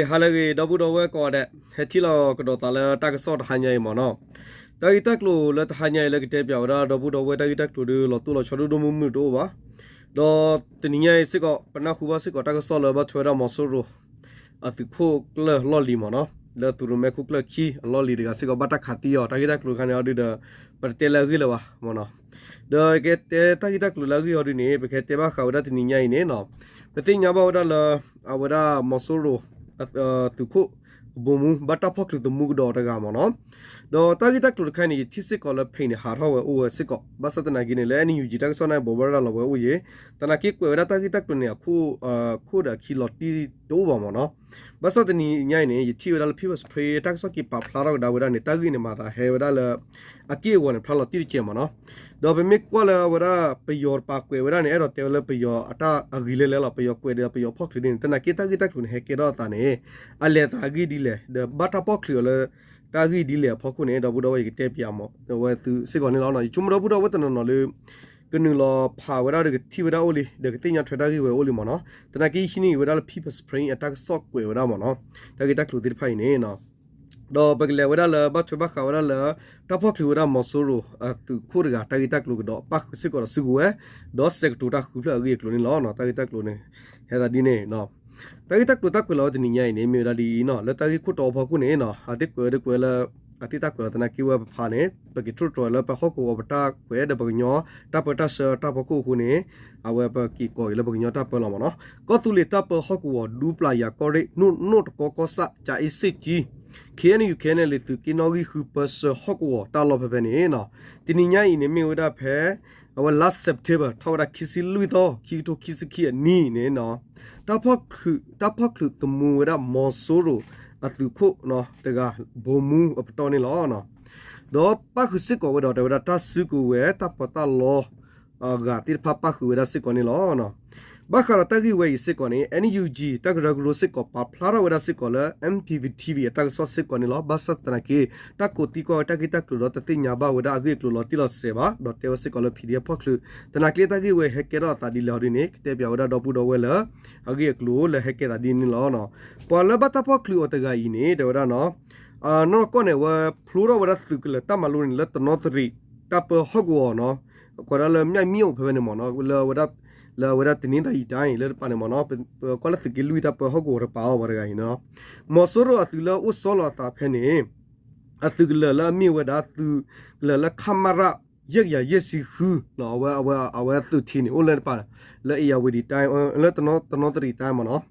ဟါလၢအဂ့ၤ ဒီပုၢ်ဒီဝဲၢ်ကိးဂၤဒဲး, ဟဲထံၣ်လိာ်ကဒီးသးလၢတၢ်ကစီၣ်တဟါညါအံၤမ့ၢ်နီၤ. တၢ်ဂ့ၢ်တၢ်ကျိၤလၢတဟါညါအံၤလၢကတဲပၠးဝဲဒၣ်ဒီပုၢ်ဒီဝဲၢ် တၢ်ဂ့ၢ်တၢ်ကျိၤဒီး လီၤတိၢ်လီၤဆီဒိၣ်ဒိၣ်မုၢ်မုၢ်တအိၣ်ဘၣ်. ဒီးတနံၤညါအံၤစ့ၢ်ကီး ပနၢ်ဟူဘၣ်စ့ၢ်ကီးတၢ်ကစီၣ်လၢဘၣ်ထွဲဝဲဒၣ်မီၤစိရိၤ အသုးခိၣ်ကျၢၢ်လီၢ်လံၤမ့ၢ်နီၤ, လၢသုးရိၣ်မဲခိၣ်ကျၢၢ်ခံအလီၢ်လံၤတဂၤစ့ၢ်ကီး ဘၣ်တၢ်ခးသံအီၤ တၢ်ဂ့ၢ်တၢ်ကျိၤတခါန့ၣ်အီၤဒုဒီး ပတတဲလၢအဂ့ၢ်လၢၤဘၣ်မ့ၢ်နီၤ. ဒီးကတဲတၢ်ဂ့ၢ်တၢ်ကျိၤလၢအဂ့ၢ်အီၤဒုန့ၣ် ပကဟဲတဲဘၣ်ဃးဝဲဒၣ်တနံၤညါအံၤန့ၣ်နီၤ, ပသ့ၣ်ညါဘၣ်ဝဲဒၣ်လၢ အဝဲဒၣ်မီၤစိရိၤ သုးခိၣ် ဗိုလ်မှူး ဘၣ်တၢ်ဖီၣ်ချုးသမူကဒီးတဂၤမ့ၢ်နီၤ. ဒီးတၢ်ဂ့ၢ်တၢ်ကျိၤတခါန့ၣ် ယထံၣ်စ့ၢ်ကီးလၢ page န့ၣ် ဟးထီၣ်ဝဲအိၣ်ဝဲစ့ၢ်ကီး ဘၣ်ဆၣ်သနာ်က့န့ၣ် လၢ NUG တၢ်ကစီၣ်န့ၣ် ဘိးဘၣ်ရၤလီၤဝဲအိၣ်ယံၤ, သနာ်က့ကွဲးဝဲဒၣ်တၢ်ဂ့ၢ်တၢ်ကျိၤန့ၣ် အခိၣ်ဒီးအခံလီၤတံၢ်တအိၣ်ဘၣ်မ့ၢ်နီၤ. ဘၣ်ဆၣ်တနံၤညါအံၤန့ၣ် ယထံၣ်ဝဲဒၣ်လၢ People's Spring တၢ်ကစီၣ်က့ၤပာ်ဖျါထီၣ်ကဒါဝဲဒၣ်န့ၣ် တၢ်ဂ့ၢ်န့ၣ် မၤသးဟဲဝဲဒၣ်လၢ အက့ၢ်အဂီၤန့ၣ် ဖျါလီၤတံၢ်တစဲးမ့ၢ်နီၤ. ဒီးပမ့ၢ်ကွၢ်လၢအဝဲဒၣ်ပယီၤတပၤကွဲးဝဲဒၣ်န့ၣ် အဲၣ်ဒိးတဲဝဲလၢပယီၤအတၢ်အဂ့ၤလဲၣ်လဲၣ်လီၤ, ပယီၤကွဲးဒီးပယီၤဖီၣ်ချုးဒ်န့ၣ် သနာ်က့တၢ်ဂ့ၢ်တၢ်ကျိၤန့ၣ် ဟဲကဲထီၣ်အသးန့ၣ် အလဲၤသးအဂ့ၢ်ဒ်လဲၣ် ဒီးဘၣ်တၢ်ဖီၣ်ချုးအီၤလၢ တၢ်ဂ့ၢ်ဒ်လဲၣ်အဖီခိၣ်န့ၣ် ဒီပုၢ်ဒီဝဲၢ် ယကတဲပၠးမ့ၢ်ဝဲသုစ့ၢ်ကီးန့ၣ်လီၤ. ယဆိကမိၣ်ဒီပုၢ်ဒီဝဲၢ်တနီၤနီၤလၢ ကနုာ်လီၤဖးဝဲဒၣ်ဒီးကထံၣ်ဝဲဒၣ်အိၣ်လံ ဒီးကသ့ၣ်ညါထွဲတၢ်ဂ့ၢ်ဝဲအိၣ်လံမ့ၢ်နီၤ. သနာ်က့ဟံးန့ၢ်ဂ့ၤဝဲဒၣ်လၢ People's Spring အတၢ်ကစီၣ်ကွဲးဝဲဒၣ်မ့ၢ်နီၤ, တၢ်ဂ့ၢ်တၢ်ကျိၤသ့ၣ်တဖၣ်အံၤန့ၣ် ဒီးပကလဲၤဝဲဒၣ်လၢဘၣ်ထွဲဘၣ်ဃးဝဲဒၣ်လၢ တၢ်ဖီၣ်ချုးဝဲဒၣ်မီၤစိရိၤအသုးခိၣ်တဂၤ တၢ်ဂ့ၢ်တၢ်ကျိၤကဒီး ပၣ်ဃုာ်စ့ၢ်ကီးဒီးစုကဝဲၤ ဒီးစဲးကတိၤတၢ်ဃုဖျၢၣ်အဂ့ၢ်အကျိၤန့ၣ်လီၤ. တၢ်ဂ့ၢ်တၢ်ကျိၤန့ၣ် ဟဲသးဒ်န့ၣ် တၢ်ဂ့ၢ်တၢ်ကျိၤတၢ်ကွဲးလီၤဝဲတနံၤညါအံၤန့ၣ် မ့ၢ်ဝဲဒၣ်ဒ်အံၤနီၤ, လၢတၢ်ဂ့ၢ်ခိၣ်တီအဖီခိၣ်န့ၣ်နီၤ အသ့ၣ်ကွဲးဝဲဒၣ်ကွဲးလၢ အသ့ၣ်တၢ်ကွဲးလီၤသနာ်က့ဝဲပဖးန့ၣ် ပကထိၣ်တြီၤလၢပဟီၣ်ကဝီၤပတၢ်ကွဲးဒီးပကညီ တၢ်ပၢတၢ်ဆှၢတၢ်ဖီခိၣ်အဃိန့ၣ် အဝဲပက့ၤကိးက့ၤလၢပကညီတၢ်ပၢလီၤမ့ၢ်နီၤ. ကီၢ်သူလ့ၤတၢ်ပၢဟီၣ်ကဝီၤ ဒူပျၢ်ယၤကီၢ်ရ့ၣ် နိၣ်တကီကီၢ်ဆၣ် ကၠၤအ့စ့ၣ်ကၠံ ခ့ၣ်အဲၣ်ယူၣ် ခ့ၣ်အဲၣ်ယူၣ် လံာ်သုးက့နီၣ်ဂံၢ်ဃုပၢဆှၢဟီၣ်ကဝီၤတၢ်လီၢ်ဖဲဖဲန့ၣ်နီၤ, တနံၤညါအံၤန့ၣ်မ့ၢ်ဝဲဒၣ်ဖဲ အဝဲလါ September ထီၣ်ဝဲဒၣ်ခံဆံလွံၢ်သီ ခံကထိခံဆံခံအနံၣ်န့ၣ်နီၤ, တၢ်ဖီၣ်ချုးတၢ်ဖီၣ်ချုးသမူဝဲဒၣ်မီၤစိရိၤအသုးခိၣ်တဂၤ ဗိုလ်မှူး အပတီၢ်န့ၣ်လီၤ. ဒီးပၣ်ဃုာ်စ့ၢ်ကီးဝဲဒီး တဲဝဲဒၣ်တၢ်စုကဝဲၤ တၢ်ပၢတၢ်လီ အဂၤသ့ၣ်တဖၣ်ပၣ်ဃုာ်ဝဲဒၣ်စ့ၢ်ကီးန့ၣ်လီၤ. ဘၣ်ဃးဒီးတၢ်ဂ့ၢ်ဝဲအံၤစ့ၢ်ကီးန့ၣ် NUG တၢ်ကရၢကရိစ့ၢ်ကီးပာ်ဖျါထီၣ်ဝဲဒၣ်စ့ၢ်ကီးလၢ MPV TV အတၢ်ကစီၣ်စ့ၢ်ကီးန့ၣ်လီၤ. ဘၣ်ဆၣ်သနာ်က့ တၢ်ကိးသံကွၢ်ဝဲတၢ်ဂ့ၢ်တၢ်ကျိၤဒီးတသ့ၣ်ညါဘၣ်ဝဲဒၣ်အဂ့ၢ်အကျိၤလီၤတံၢ်လီၤဆဲးဘၣ်, ဒီးတဲဝဲစ့ၢ်ကီးလၢ PDF ဖီၣ်ချုး သနာ်က့တၢ်ဂ့ၢ်ဝဲဟဲကဲထီၣ်အသးဒ်လဲၣ်အီၤဒ်န့ၣ် ကတဲပၠးဝဲဒၣ်ဒီပုၢ်ဒီဝဲၢ်လၢ အဂ့ၢ်အကျိၤလၢဟဲကဲသးဒ်န့ၣ်လီၤ. ပှၤလၢဘၣ်တၢ်ဖီၣ်ချုးအီၤတဂၤအံၤန့ၣ် တဲဝဲဒၣ်နီၤ နီၢ်ကီၢ်န့ၣ် အဝဲဖျိထီၣ်ဝဲဒၣ်သုးကလၢၤတၢ်မၤလိန့ၣ် လၢတနီသရံး တၢ်ပၢဟီၣ်ကဝီၤနီၤ, ကိးဒၣ်လၢ မၠၣ်မံအိၣ်ဖဲဖဲန့ၣ်မ့ၢ်နီၤ, လၢအဝဲဒၣ် တနင်္သာရီတိုင်း လၢတပၤန့ၣ်မ့ၢ်နီၤ, ပကွၢ်လၢသုးက့လွံၢ်တၢ်ပၢဟီၣ်ကဝီၤတပၤအီၤ ပှၤတဂၤအံၤနီၤ, မီၤစိရိၤအသုးလၢအအိၣ်ဆီလီၤအသးဖဲန့ၣ် အသုးကလၢၤလၢအမ့ၢ်ဝဲဒၣ်သုးကလၢၤလၢ ခမရ ယဲၢ်ကယၤယဲၢ်ဆံဃုနီၤ, အဝဲ အဝဲအသုးထံးန့ၣ် အိၣ်လၢတပၤ လၢ ဧရာဝတီတိုင်း လၢတနီသရံးတိုင်းမ့ၢ်နီၤ,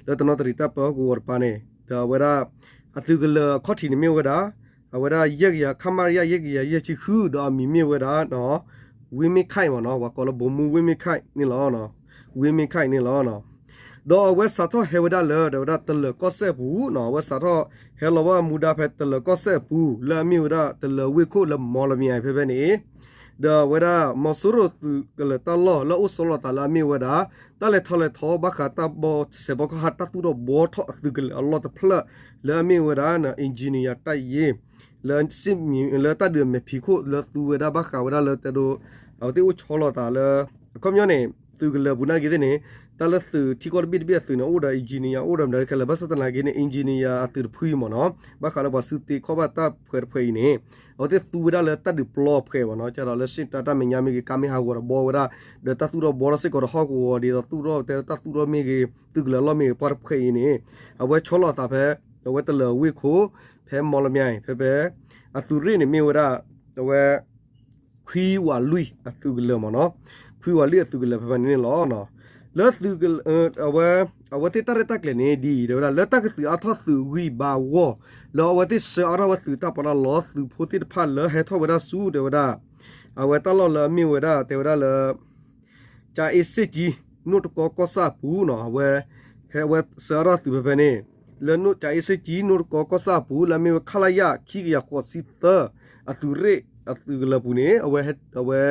လၢတနီသရံးတၢ်ပၢဟီၣ်ကဝီၤတပၤန့ၣ် ဒီးအဝဲဒၣ် အသုးကလၢၤအခီၣ်ထံးန့ၣ်မ့ၢ်ဝဲဒၣ် အဝဲဒၣ်ယဲၢ်ကယၤ ခမရ ယဲၢ်ကယၤယဲၢ်ဆံဃု ဒီးအမံၤမ့ၢ်ဝဲဒၣ် ဝ့မ့ၢ်ခၢၣ်မ့ၢ်နီၤ, ပှၤကိးလၢ ဗိုလ်မှူးဝ့မ့ၢ်ခၢၣ်န့ၣ်လီၤ, ဝ့မ့ၢ်ခၢၣ်န့ၣ်လီၤ. ဒီးအဝဲစးထီၣ်ဟဲဝဲဒၣ်လၢ ဒီးဝဲဒၣ်တလၢၤကီၢ်စဲၣ်အပူၤနီၤ, အဝဲစးထီၣ်ဟဲလီၤဝဲမူဒါဖဲတလၢၤကီၢ်စဲၣ်အပူၤ လၢအမ့ၢ်ဝဲဒၣ်တလၢၤဝ့ၢ်ခိၣ်လၢ မော်လမြိုင် ဖဲဖဲန့ၣ် ဒီးအဝဲဒၣ် မီၤစိရိၤသုးကလၢၤတၢ်လီၢ်လၢအအိၣ်ဆီလီၤသးလၢအမ့ၢ်ဝဲဒၣ် တၢ်လဲၤထီၣ်လဲၤထီဘၣ်ဃးတၢ်ဘီ စဲးဘီကီၢ်ဟၣ် တၢ်သူၣ်ထီၣ်ဘှီထီၣ်အသုးကလၢၤအလီၢ်တဖျၢၣ် လၢအမ့ၢ်ဝဲဒၣ် engineer တၢ်ယ့ လၢစ့ၣ်မံၤ လၢတၢ်ဒုးအမဲာ်ဖံးခိၣ် လၢသူဝဲဒၣ်ဘၣ်ဃးဝဲဒၣ်လၢတဲဒိ အဝဲသ့ၣ်အိၣ်ဆီလီၤသးလၢ အခီပညီန့ၣ် သုးကလၢၤပူၤနာ်က့သ့ၣ်န့ၣ် တၢ်လၢသုးထံကီၢ်တဘ့ၣ်တဘ့ၣ်အသုးန့ၣ် အိၣ်ဒီး engineer အိၣ်ဒီးမနုၤတခဲလၢာ် ဘၣ်ဆၣ်သနာ်က့န့ၣ် engineer အသုးတဖုအံၤမ့ၢ်နီၤ ဘၣ်ဃးလၢပှၤစုသ့ခီၣ်ဘၣ်တၢ်ဖှဲးတဖှဲးအံၤန့ၣ် အဝဲသ့ၣ်သူဝဲဒၣ်လၢတၢ်ဒုးပျီအဖှဲးမ့ၢ်နီၤ ကဒီးလၢစ့ၣ်တၢ်တၢ်မဲာ်ညါမ့ၢ်ဂ့ၤ ကါမ့ၢ်ဟးဂီၤဒီးဘှီဝဲဒၣ် ဒီးတၢ်သူၣ်ထီၣ်ဘှီထီၣ်စ့ၢ်ကီးဒီးဟီၣ်ကဝီၤဒ်သိးသူၣ်ထီၣ်တဲတၢ်သူၣ်ထီၣ်မ့ၢ်ဂ့ၤ သုးကလၢၤအလီၢ်မ့ၢ်ဂ့ၤ ပှၤတဖှဲးအံၤန့ၣ် အဝဲဆီလီၤအသးဖဲ အဝဲတလၢၤဝ့ၢ်ခိၣ် ဖဲမီၣ်လမၠဲၣ် ဖဲဖဲ အသုးရ့ၣ်န့ၣ်မ့ၢ်ဝဲဒၣ် အဝဲ ခွံဝးလွံၢ်အသုးကလၢၤမ့ၢ်နီၤ ခွံဝးလွံၢ်အသုးကလၢၤဖဲဖဲန့ၣ်န့ၣ်လီၤ. လၢသုးကလၢၤ အဝဲ အဝဲသ့ၣ်တၢ်ရဲၣ်တၢ်ကျဲၤန့ၣ် ဒ်အံၤ တဲဝဲဒၣ် လၢတၢ်ကသုးအါထီၣ်သုးဂံၢ်ဘါအဂီၢ် လၢအဝဲသ့ၣ်ဆှၢအါထီၣ်ဝဲသုးတၢ်ပီးတၢ်လီ သုးဖိသ့ၣ်တဖၣ်လၢဟဲထီၣ်ဝဲဒၣ်ဆူ တဲဝဲဒၣ် အဝဲတၢ်လီၢ်လၢအမ့ၢ်ဝဲဒၣ် တဲဝဲဒၣ်လၢ ကၠၤအ့စ့ၣ်ကၠံ နိၣ်တကီကီၢ်ဆၣ်အပူၤနီၤ အဝဲ ဟဲအဝဲဆှၢအါထီၣ်သုးဖဲဖဲန့ၣ် လၢနိၣ်ကၠၤအ့စ့ၣ်ကၠံ နိၣ်တကီကီၢ်ဆၣ်အပူၤ လၢအမ့ၢ်ဝဲ ခလရ ခံကယၤဃိးဆံသၢ အသုးရ့ၣ်အသုးကလၢၤပူၤန့ၣ် အဝဲ အဝဲ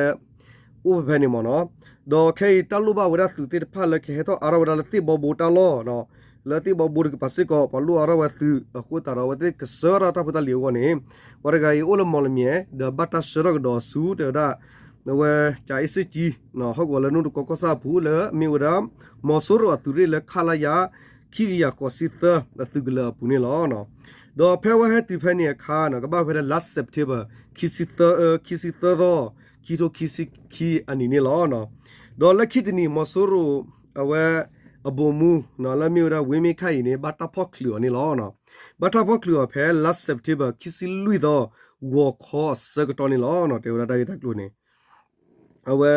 အိၣ်ဖဲဖဲန့ၣ်မ့ၢ်နီၤ ဒီးခဲအံၤတၢ်လိၣ်ဘၣ်ဝဲဒၣ်သုးသ့ၣ်တဖၣ်လၢကဟဲထီၣ်အါထီၣ်ဝဲဒၣ်လၢသ့ၣ်ဘီဘိတၢ်လီၢ်နီၤ လၢသ့ၣ်ဘီဘိတကပၤစ့ၢ်ကီး ပှၤလိၣ်အါထီၣ်ဝဲသုးအဃိသတးဒီး အဝဲသ့ၣ်ကဆှၢအါထီၣ်တၢ်ဖိတၢ်လံၤအဂီၢ်န့ၣ် ပှၤတဂၤအံၤအိၣ်လၢမီၣ်လမၠဲၣ် ဒီးဘၣ်တၢ်ဆှၢထီၣ်ကဒီးအီၤဆူ တဲဝဲဒၣ် အဝဲ ကၠၤအ့စ့ၣ်ကၠံ ဟီၣ်ကဝီၤလၢနိၣ်တကီကီၢ်ဆၣ်အပူၤ လၢအမ့ၢ်ဝဲဒၣ် မီၤစိရိၤအသုးရ့ၣ်လၢ ခလရ ခံကယၤဃိးဆံသၢအသုးကလၢၤအပူၤန့ၣ်လီၤ. ဒီးဖဲဝဲဟဲတုၤဖဲန့ၣ်အခါန့ၣ် ကဘၣ်ဖဲလါ September ခံဆံသၢ, ခံဆံသၢသီ, ခံထိခံဆံခံအနံၤန့ၣ်လီၤ. ဒီးလၢခံတနံၤ မီၤစိရိၤအဝဲအဘိၣ်မူ လၢအမ့ၢ်ဝဲဒၣ် ဝ့မ့ၢ်ခါအံၤန့ၣ် ဘၣ်တၢ်ဖီၣ်ချုးအီၤန့ၣ်လီၤ. ဘၣ်တၢ်ဖီၣ်ချုးအီၤဖဲလါ September ခံဆံလွံၢ်သီ ဂီၤခီအဆၢကတီၢ်န့ၣ်လီၤ. တဲဝဲဒၣ်တၢ်ဂ့ၢ်တၢ်ကျိၤန့ၣ် အဝဲ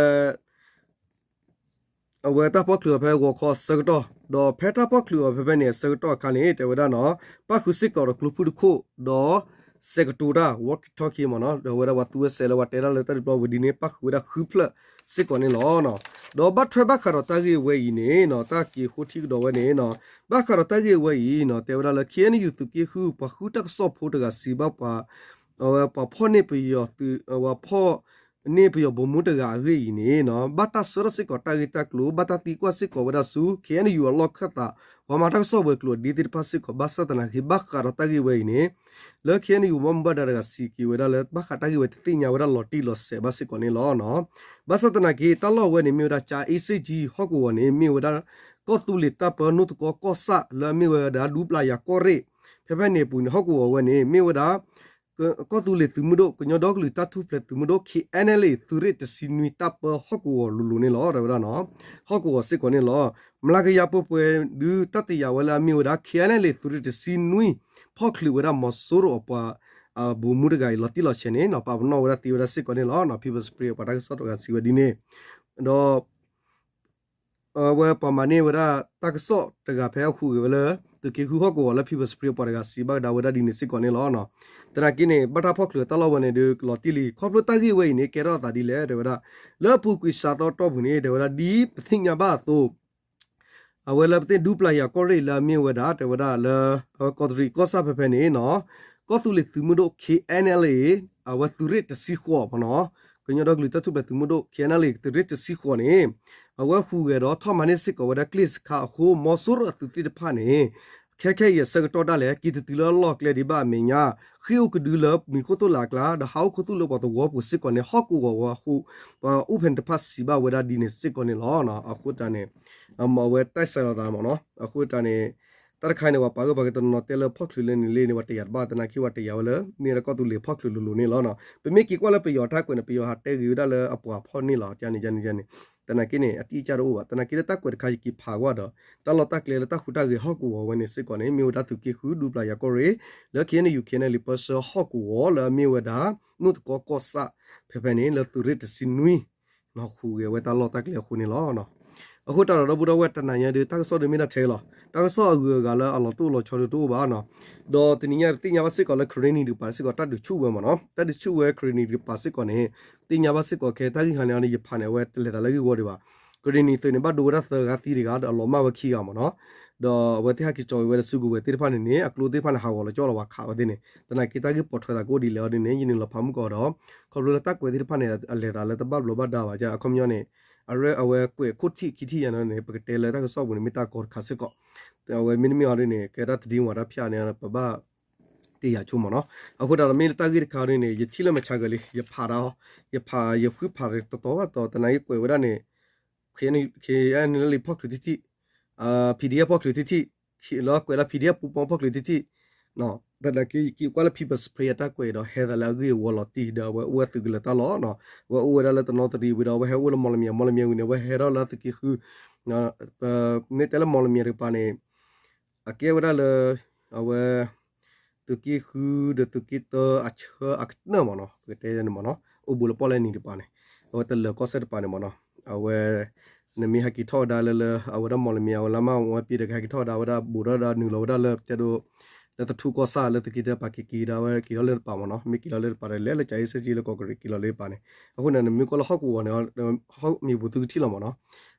အဝဲတၢ်ဖီၣ်ချုးအီၤဖဲဂီၤခီအဆၢကတီၢ်, ဒီးဖဲတၢ်ဖီၣ်ချုးအီၤဖဲဖဲန့ၣ်အဆၢကတီၢ်အခါန့ၣ် တဲဝဲဒၣ်နီၤ ပၣ်ဃုာ်စ့ၢ်ကီးဒီးကျိဖုၣ်တခိၣ် ဒီးစဲးကတိၤတၢ် walkie talkie မ့ၢ်နီၤ, ဒီးအဝဲဒၣ်ပှၤသူဝဲစဲးလၢပှၤတဲတၢ်လၢတၢ်ဒုးပျီပူၤဒ်န့ၣ် ပၣ်ဃုာ်ဝဲဒၣ်ဃုဖျၢၣ်စ့ၢ်ကီးန့ၣ်လီၤ. ဒီးဘၣ်ထွဲဘၣ်ဃးဒီးတၢ်ဂ့ၢ်ဝဲအံၤန့ၣ်နီၤ တၢ်က့ၤဃိထံကဒီးဝဲန့ၣ်နီၤ ဘၣ်ဃးဒီးတၢ်ဂ့ၢ်ဝဲအံၤနီၤ တဲဝဲဒၣ်လၢ ခ့ၣ်အဲၣ်ယူၣ် သုးက့ဃု ပှၤဃုတၢ်ကစီၣ်ဖိတဂၤစံးဘၣ်ပှၤ အဝဲပှၤဖီၣ်န့ၢ်ပယီၤသုး ပှၤဖီၣ်န့ၢ်ပယီၤဘိၣ်မူတဂၤအဂ့ၢ်အံၤန့ၣ်နီၤ ဘၣ်တၢ်ဆှၢထီၣ်စ့ၢ်ကီးတၢ်ဂ့ၢ်တၢ်ကျိၤ ဘၣ်တၢ်သံကွၢ်စ့ၢ်ကီးဝဲဒၣ်ဆူ ခ့ၣ်အဲၣ်ယူၣ် အလီၢ်ခၢၣ်သး ပှၤမၤတၢ်ကစီၣ်ဝဲၤကျိၤအဒ့သ့ၣ်တဖၣ်စ့ၢ်ကီး ဘၣ်ဆၣ်သနာ်က့ ဘၣ်ဃးဒီးတၢ်ဂ့ၢ်ဝဲအံၤန့ၣ် လၢ ခ့ၣ်အဲၣ်ယူၣ် ဘၣ်မူဘၣ်ဒါတဂၤစံးက့ၤဝဲဒၣ်လၢ ဘၣ်ဃးတၢ်ဂ့ၢ်ဝဲတသ့ၣ်ညါဝဲဒၣ်လီၤတံၢ်လီၤဆဲးဘၣ်စ့ၢ်ကီးန့ၣ်လီၤ. ဘၣ်ဆၣ်သနာ်က့ တၢ်လီၢ်ဝဲန့ၣ် မ့ၢ်ဝဲဒၣ် ကၠၤအ့စ့ၣ်ကၠံ ဟီၣ်ကဝီၤန့ၣ် မ့ၢ်ဝဲဒၣ် ကီၢ်သူလ့ၤတၢ်ပၢ နိၣ်တကီကီၢ်ဆၣ် လၢအမ့ၢ်ဝဲဒၣ် ဒူပျၤယၤကီၢ်ရ့ၣ် ဖဲဖဲန့ၣ်အပူၤန့ၣ် ဟီၣ်ကဝီၤဝဲန့ၣ် မ့ၢ်ဝဲဒၣ် ကီၢ်သူလ့ၤသုးမုၢ်ဒိၣ် ကညီဒီကလုာ်တၢ်ထူၣ်ဖျဲးသုးမုၢ်ဒိၣ် ခ့ၣ်အဲၣ်ယူၣ် သုးရ့ၣ်တဆံနွံတၢ်ပၢဟီၣ်ကဝီၤလိၤလိၤန့ၣ်လီၤ တဲဝဲဒၣ်နီၤ. ဟီၣ်ကဝီၤစ့ၢ်ကီးန့ၣ်လီၤ. မျးကယၤပှဲၤပှဲၤဒုးတၢ်တယာ်ဝဲလၢအမ့ၢ်ဝဲဒၣ် ခ့ၣ်အဲၣ်ယူၣ် သုးရ့ၣ်တဆံနွံ ဖီၣ်ချုးဝဲဒၣ်မီၤစိရိၤအပှၤ ဘိၣ်မူတဂၤအံၤလီၤတံၢ်လီၤဆဲးန့ၣ်နီၤ ပာ်ပနီၣ်ဝဲဒၣ်သ့ဝဲဒၣ်စ့ၢ်ကီးန့ၣ်လီၤ. People's Spring အပှၤတၢ်ကစီၣ်တဂၤစံးဝဲဒ်န့ၣ် ဒီး အဝဲပှၤမၤန့ၢ်ဝဲဒၣ်တၢ်ကစီၣ်တဂၤဖဲအဟူးဂဲၤဝဲလၢ သုးက့ဃုဟီၣ်ကဝီၤလၢ People's Spring အပှၤတဂၤစံးဘၣ်ကဒါဝဲဒၣ်ဒ်န့ၣ်စ့ၢ်ကီးန့ၣ်လီၤ. သနာ်က့န့ၣ် ဘၣ်တၢ်ဖီၣ်ချုးတၢ်လီၢ်ဝဲန့ၣ်ဒီးလီၤတံၢ်လံ ခီဖျိတၢ်ဂ့ၢ်ဝဲအံၤန့ၣ် ကဲထီၣ်အသးဒ်လဲၣ် တဲဝဲဒၣ် လၢအပူၤကွံာ်စှၤသီတီၢ်ပူၤန့ၣ် တဲဝဲဒၣ်ဒ်ပသ့ၣ်ညါဘၣ်အသိး အဝဲလၢပသ့ၣ်ဒူပျၤယၤကီၢ်ရ့ၣ်လၢအမ့ၢ်ဝဲဒၣ် တဲဝဲဒၣ်လၢ ကီးတရံးကီၢ်ဆၣ်ဖဲဖဲန့ၣ်နီၤ ကီၢ်သူလ့ၤသုးမုၢ်ဒိၣ် ခ့ၣ်အဲၣ်ယူၣ် အဝဲသုးရ့ၣ်တဆံဃိးမ့ၢ်နီၤ ကညီဒီကလုာ်တၢ်ထူၣ်ဖျဲးသုးမုၢ်ဒိၣ် ခ့ၣ်အဲၣ်ယူၣ် သုးရ့ၣ်တဆံဃိးန့ၣ် အဝဲဟူးဂဲၤဒီးထီၣ်မၤန့ၢ်စ့ၢ်ကီးဝဲဒၣ်ကျ့ၣ်စခါအဃိ မီၤစိရိၤအသုးသ့ၣ်တဖၣ်န့ၣ် ခဲခဲအံၤအဆၢကတီၢ်ဒၣ်လဲာ် က့ၤတတုၤလၢအလီၢ်ကျဲဒံးဘၣ်အမဲာ်ညါ ဃ့ၢ်အိၣ်ကဒုလၢမံၤခိၣ်သိၣ်လၢအကျါ ဒီးဟးအိၣ်ခူသူၣ်လၢပှၤသဝီပူၤစ့ၢ်ကီးန့ၣ် ဟီၣ်ကဝီၤဝဲအဃိ ပှၤအိၣ်ဖဲန့ၣ်တဖၣ်စံးဘၣ်ဝဲဒၣ်ဒ်န့ၣ်စ့ၢ်ကီးန့ၣ်လီၤ. အဃိတၢ်န့ၣ် အဝဲတဲစဲးလီၤသးမ့ၢ်နီၤ အဃိတၢ်န့ၣ် တၢ်တခါန့ၣ် ပှၤပာ်ဂၢၢ်ပာ်ကျၢၤတနီၤတဲလၢဖီၣ်ချုးလၢန့ၣ်လံန့ၣ် ပှၤတယာ်တဘၣ် သနာ်က့ပှၤတယာ်ဝဲလၢ မ့ၢ်ဝဲဒၣ်ကီၢ်သူလ့ၤဖီၣ်ချုးလိၤလိၤန့ၣ်လီၤ. ပမ့ၢ်က့ၤကွၢ်လၢပယီၤတၢ်ကွဲးန့ၣ် ပယီၤဟးတဲဂ့ၤဝဲဒၣ်လၢအပှၤဖီၣ်န့ၢ်လီၤ ကန့ၣ်န့ၣ် သနာ်က့န့ၣ် အတိအကျတအိၣ်ဘၣ် သနာ်က့လၢတၢ်ကွဲးတခါယက့ၤဖးကွၢ်ဒီး တၢ်လီၢ်တၢ်ကျဲလၢတၢ်ဟူးတၢ်ဂဲၤဟီၣ်ကဝီၤဝဲန့ၣ်စ့ၢ်ကီးန့ၣ် မ့ၢ်ဝဲဒၣ်သုးက့ဃုဒူပျၤယၤကီၢ်ရ့ၣ် လၢ ခ့ၣ်အဲၣ်ယူၣ် ခ့ၣ်အဲၣ်ယူၣ် ပၢဆှၢဟီၣ်ကဝီၤလၢအမ့ၢ်ဝဲဒၣ် နိၣ်တကီကီၢ်ဆၣ် ဖဲဖဲန့ၣ် လၢသုးရ့ၣ်တဆံနွံ ဟူးဂဲၤဝဲတၢ်လီၢ်တၢ်ကျဲအဃိန့ၣ်လီၤ. အဃိတၢ်ဒီးဒီပုၢ်ဒီဝဲၢ်တနၤညါဒီး တၢ်ကစီၣ်ဒီးမ့ၢ်ဒၣ်ထဲလီၤ. တၢ်ကစီၣ်အဂုၤအဂၤလၢအလီၤတိၢ်လီၤဆီဒီးတအိၣ်ဘၣ်နီၤ. ဒီးတနံၤညါသ့ၣ်ညါဘၣ်စ့ၢ်ကီးလၢ Karenni တကပၤစ့ၢ်ကီး တၢ်ဒုးဆူၣ်ဝဲမ့ၢ်နီၤ တၢ်ဒုးဆူၣ်ဝဲ Karenni တကပၤစ့ၢ်ကီးန့ၣ် သ့ၣ်ညါဘၣ်စ့ၢ်ကီးခဲ တၢ်ဂ့ၢ်ဟါန့ၣ် ယဖးန့ၣ် အဝဲတလဲၤသးလၢဂ့ၢ်ဝီဒံးဘၣ်. Karenni သုးန့ၣ် ဘၣ်ဒိဝဲဒၣ်သၢဂၤသံတဂၤ ဒီးအလီၤမၢ်ဝဲခံဂၤမ့ၢ်နီၤ. ဒီးအဝဲသ့ၣ်ဟဲက့ၤကၠီဝဲဒၣ်စုကဝဲၤသ့ၣ်တဖၣ်န့ၣ်န့ၣ် အကျိသ့ၣ်တဖၣ်န့ၣ် ဟးဂီၤလီၤကၠီလီၤဝဲခးဝဲသ့ၣ်န့ၣ် သနာ်က့တၢ်ဂ့ၢ်ပိာ်ထွဲသးကအိၣ်ဒ်လဲၣ်အီၤဒ်န့ၣ် ယနုာ်လီၤဖးမုၢ်ကီးဒီး ခီဖျိလၢတၢ်ကွဲးသ့ၣ်တဖၣ်န့ၣ် အလဲၤသးလၢတဘၣ်ဘျီးဘၣ်ဒါဘၣ် အခီပညီန့ၣ် အဝဲကွဲးခိၣ်ထံးခံထံးယၤန့ၣ် ပကတဲလၢတၢ်ကစီၣ်ပူၤန့ၣ် မ့ၢ်တၢ်ကီတခါစ့ၢ်ကီး အဝဲမ့တမ့ၢ်အီၤဒ်န့ၣ် ကဲဒၣ်တဒံဝၤတၢ်ဖၠၣ်န့ၣ် ပဘၣ်တ့ၢ်ယၤဆိမ့ၢ်နီၤ. အဃိတၢ်ဒီးမ့ၢ်လၢတၢ်ဂ့ၢ်တခါဒ်န့ၣ် ယထံၣ်လၢမဲာ်ဆါကလံ ယဖးတၢ်အီၤ ယဖးယဃုဖးတတီၤဘၣ်တတီၤ သနာ်က့ကွဲးဝဲဒၣ်န့ၣ် KNLA ဖီၣ်ချုးထံထံၣ် PDF ဖီၣ်ချုးထံထံၣ် လၢကွဲးလၢ PDF ပူပီဖီၣ်ချုးထံထံၣ် သနာ်က့ယက့ၤကွၢ်လၢ People's Spring အတၢ်ကွဲးဒီး ဟဲသးလၢအဂ့ၢ်အဝီလီၤတံၢ်ဒီး အဝဲအိၣ်ဝဲသုးကလၢၤတၢ်လီၢ်နီၤ. အဝဲအိၣ်ဝဲဒၣ်လၢတနီသရံၣ်ဝံၤဒီး အဝဲဟဲအိၣ်လၢမီၣ်လမၠဲၣ် မီၣ်လမၠဲၣ်ဝံၤန့ၣ် အဝဲဟဲထီၣ်လၢသုးက့ဃု မ့ၢ်တဲလၢမီၣ်လမၠဲၣ်တကပၤန့ၣ် အကဲဝဲဒၣ်လၢ အဝဲ သုးက့ဃုဒီးသုးက့တၢအဆၢအကတၢၢ်မ့ၢ်နီၤ ပကတဲန့ၣ်မ့ၢ်နီၤ အိၣ်ဘူးလၢပီၣ်လဲၣ်နံၤတကပၤန့ၣ် အဝဲတလၢၤကီၢ်စဲၣ်တကပၤန့ၣ်မ့ၢ်နီၤ အဝဲ နမ့ၢ်ဟဲက့ၤထီၣ်ဝဲဒၣ်လၢလၢ အဝဲဒၣ်မီၣ်လမၠဲၣ် အဝဲလၢမါဝဲပ့ၤဒီးကဟဲက့ၤထီၣ်ဝဲဒၣ် ဝဲဒၣ်ဘူးထီၣ်ဒီးနုာ်လီၤဝဲဒၣ်လၢတဲဒိ လၢသထူကီၢ်ဆၣ်လၢသုးက့တၢပာ်က့ၤက့ၤဒၣ်ဝဲ က့ၤထီၣ်လၢတပၤမ့ၢ်နီၤ မ့ၢ်က့ၤလီၤလၢတပၤဒီး လဲၤလၢကၠၤအ့စ့ၣ်ကၠံလၢကီးကရံးက့ၤလီၤလၢတပၤန့ၣ် အဃိန့ၣ် နမ့ၢ်ကွၢ်လၢဟီၣ်ကဝီၤန့ၣ် ဟီၣ်မ့ၢ်ပူၤသုကထံၣ်လီၤမ့ၢ်နီၤ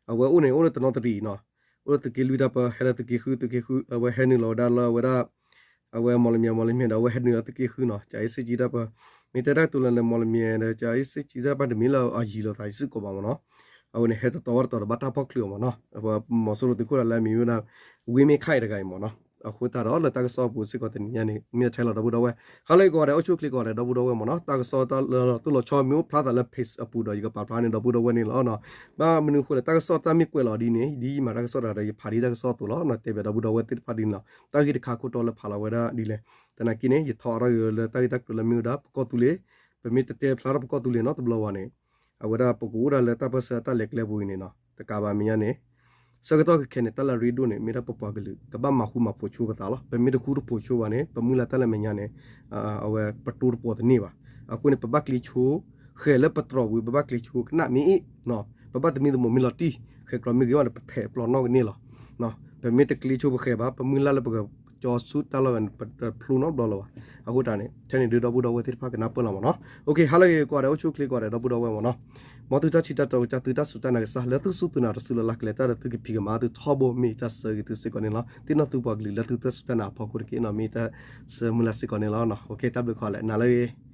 အဝဲအိၣ်န့ၣ် အိၣ်လၢတနီသရံၣ်နီၤ အိၣ်လၢသုးက့လွံၢ်တၢ်ပၢ ဟဲလၢသုးက့ဃု သုးက့ဃု အဝဲဟဲနုာ်လီၤဝဲဒၣ်လၢအဝဲဒၣ် အဝဲမီၣ်လမၠဲၣ် မီၣ်လမၠဲၣ်ဒီး အဝဲဟဲနုာ်လီၤသုးက့ဃုနီၤ ကၠၤအ့စ့ၣ်ကၠံတၢ်ပၢ မ့ၢ်တဲတၢ်ကတိၤလၢန့ၣ် မီၣ်လမၠဲၣ်ဒီး ကၠၤအ့စ့ၣ်ကၠံတၢ်ပၢတမ့ၢ်လၢအယံၤလိာ်သးယံၤစ့ၢ်ကီးဘၣ် မ့ၢ်နီၤ အဝဲန့ၣ် ဟဲတတီၤဝဲတတီၤဒီး ဘၣ်တၢ်ဖီၣ်ချုးအီၤ မ့ၢ်နီၤ အဝဲမီၤစိရိၤသုးခိၣ်ဒီးလၢအမံၤဝဲဒၣ် ဝ့မ့ၢ်ခါအံၤတဂၤအံၤ မ့ၢ်နီၤ အဃိသတးဒီးလၢတၢ်ကစီၣ်အပူၤစ့ၢ်ကီးတနံၤညါန့ၣ် မ့ၢ်ထဲလီၤဒီပုၢ်ဒီဝဲၢ်, ဟါလၢအဂ့ၤကိးဂၤဒဲး အိၣ်ဆူၣ်အိၣ်ချ့ကိးဂၤဒဲး ဒီပုၢ်ဒီဝဲၢ်မ့ၢ်နီၤ, တၢ်ကစီၣ်တၢ်လၢသူၣ်လီၤဆီမ့ၢ်အိၣ်ဖျါသးလၢ page အပူၤဒီး ယကပာ်ဖျါန့ၣ် ဒီပုၢ်ဒီဝဲၢ်န့ၣ်လီၤ. ဘၣ်မနုၤအဃိလဲၣ် တၢ်ကစီၣ်တၢ်မ့ၢ်ကွဲးလီၤဒ်န့ၣ် ဒ်ယမၤတၢ်ကစီၣ်တဂၤဒီး ယဖးဒ်တၢ်ကစီၣ်အသိးလီၤ. တဲဘၣ်ဒီပုၢ်ဒီဝဲၢ်သ့ၣ်တဖၣ်ဒ်န့ၣ်လီၤ. တၢ်ဂ့ၢ်တခါခိၣ်တီလၢဖးလီၤဝဲဒၣ်ဒ်လဲၣ်, သနာ်က့န့ၣ် ယထီအီၣ်ထီၣ်ဂ့ၤလၢတၢ်ဂ့ၢ်တၢ်ကျိၤလၢမ့ၢ်ဝဲဒၣ် ပကီၢ်သူလ့ၤ, ပမ့ၢ်တတဲဖျါထီၣ်ပကီၢ်သူလ့ၤနီတဘျီဘၣ်န့ၣ် အဝဲဒၣ်ပကအိၣ်ဒၣ်လၢတၢ်ပၢၢ်ဆၢတၢ်လဲၤကျဲပူၤအံၤန့ၣ်နီၤ, တကးဘၣ်မဲာ်ညါန့ၣ် ဆၢကတီၢ်ခဲအံၤန့ၣ် တၢ်လၢအရ့ဒိၣ်န့ၣ် မ့ၢ်ဒၣ်ပပှၤကလုာ် ကဘၣ်မၤဃူမၤဖိးဆိပသးလီၤ. ပမ့ၢ်တဃူတဖိးဆိဘၣ်န့ၣ် ပမုၢ်လၢ်တၢ်လၢမဲာ်ညါန့ၣ် အဝဲပတိၢ်တပီၤတန့ၢ်ဘၣ်. အဃိန့ၣ် ပဘၣ်ကျ့ဆိ ဃဲၤလၢပတြီၤဝံၤ ပဘၣ်ကျ့ဆိကနၣ်မ့ၢ်အ့ၣ်, ပဘၣ်သမံသမိးမ့ၢ်လီၤတံၢ် ဃဲၤကျိးမ့ၢ်ဂ့ၤဘၣ်ဒီး ပဖဲးပျီနီၣ်ကန့ၢ်လီၤ. ပမ့ၢ်တကျ့ဆိပဃဲၤဘၣ် ပမုၢ်လၢ်လၢပကကၠီဆူတၢ်လီၢ်ဂၤန့ၣ် ပတဖျိနီတဘျီလၢၤဘၣ်. အဃိတၢ်န့ၣ် ထဲန့ၣ်ဒုးဒီပုၢ်ဒီဝဲၢ်သ့ၣ်တဖၣ်ကနၢ်ပၢၢ်လီၤမ့ၢ်နီၤ. ဟါလၢအဂ့ၤကိးဂၤဒဲး အိၣ်ဆူၣ်အိၣ်ချ့ကိးဂၤဒဲး ဒီပုၢ်ဒီဝဲၢ်မ့ၢ်နီၤ, မ်သုတၢ်ထံၣ်တၢ်တီကစၢ် သုတၢ်စူၢ်တၢ်နာ်ကစၢ် လၢသုစူၢ်သုနာ်တစုလၢ်လၢ်ကလဲၤတၢ်ဒီးသုကဖံးကမၤသုထီဘိ မ့ၢ်ယတၢ်ဆၢဂ့ၤသုစ့ၢ်ကီးန့ၣ်လီၤ. သ့ၣ်နီၣ်သုပှၤကလုာ်လၢသုတၢ်စူၢ်တၢ်နာ်အဖီခိၣ်တက့ၢ်နီၤ မ့ၢ်ယတၢ်ဆၢမုၢ်လၢ်စ့ၢ်ကီးန့ၣ်လီၤ. တၢ်ဘျုးကိးဂၤဒဲး နၤလၢအဂ့ၤ.